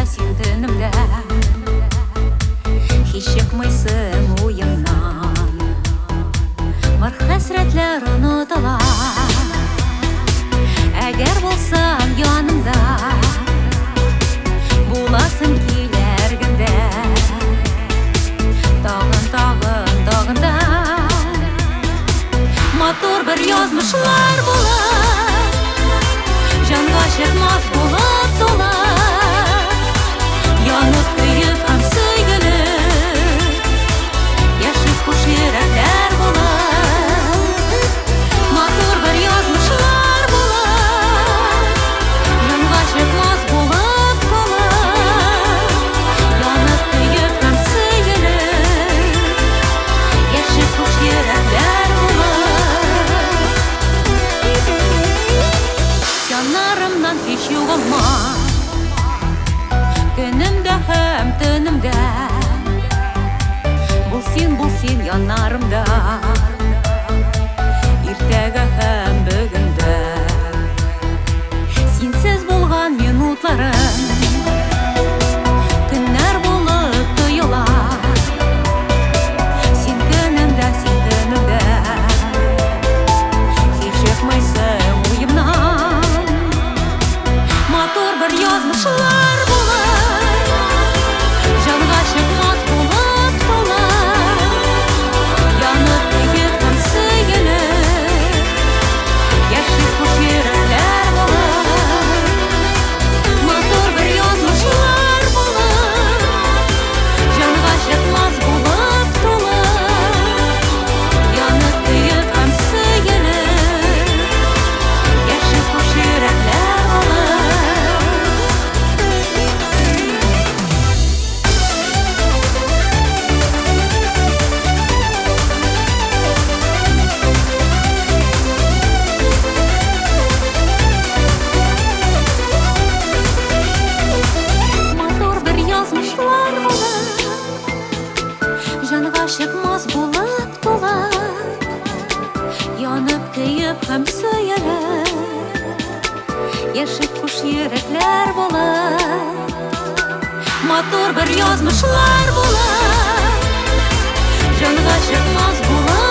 син төнемдә, һич чыкмыйсың уемнан. Бар хәсрәтләр онытыла, әгәр булсаң янымда. Буласың киләр гендә, тагын, тагын, тагын да. Матур бер язмышлар була, җанга чыкмас булып тула. Янып, көеп һәм сөелеп, яши хуш йөрәкләр була. Матур бер язмышлар була, җанга чыкмас булып тула. Янып, көеп һәм сөелеп, яши хуш йөрәкләр була. Яннарымнан һич югалма, көнемдә һәм төнемдә. Бул син, бул син яннарымда, иртәгә һәм бөгендә. Синсез булган минутларым көннәр булып тоела. Син көнемдә, син төнемдә, һич чыкмыйсың уемнан. Матур бер язмышлар була, җанга чыкмас булып тула. Янып, көеп һәм сөелеп, яши хуш йөрәкләр була. Матур бер язмышлар була, җанга чыкмас булып тула. Янып, көеп һәм сөелеп, яши хуш йөрәкләр була. Матур бер язмышлар була, җанга чыкмас булып тула. Янып, көеп һәм сөелеп, яши хуш йөрәкләр була. Матур бер язмышлар була, җанга чыкмас булып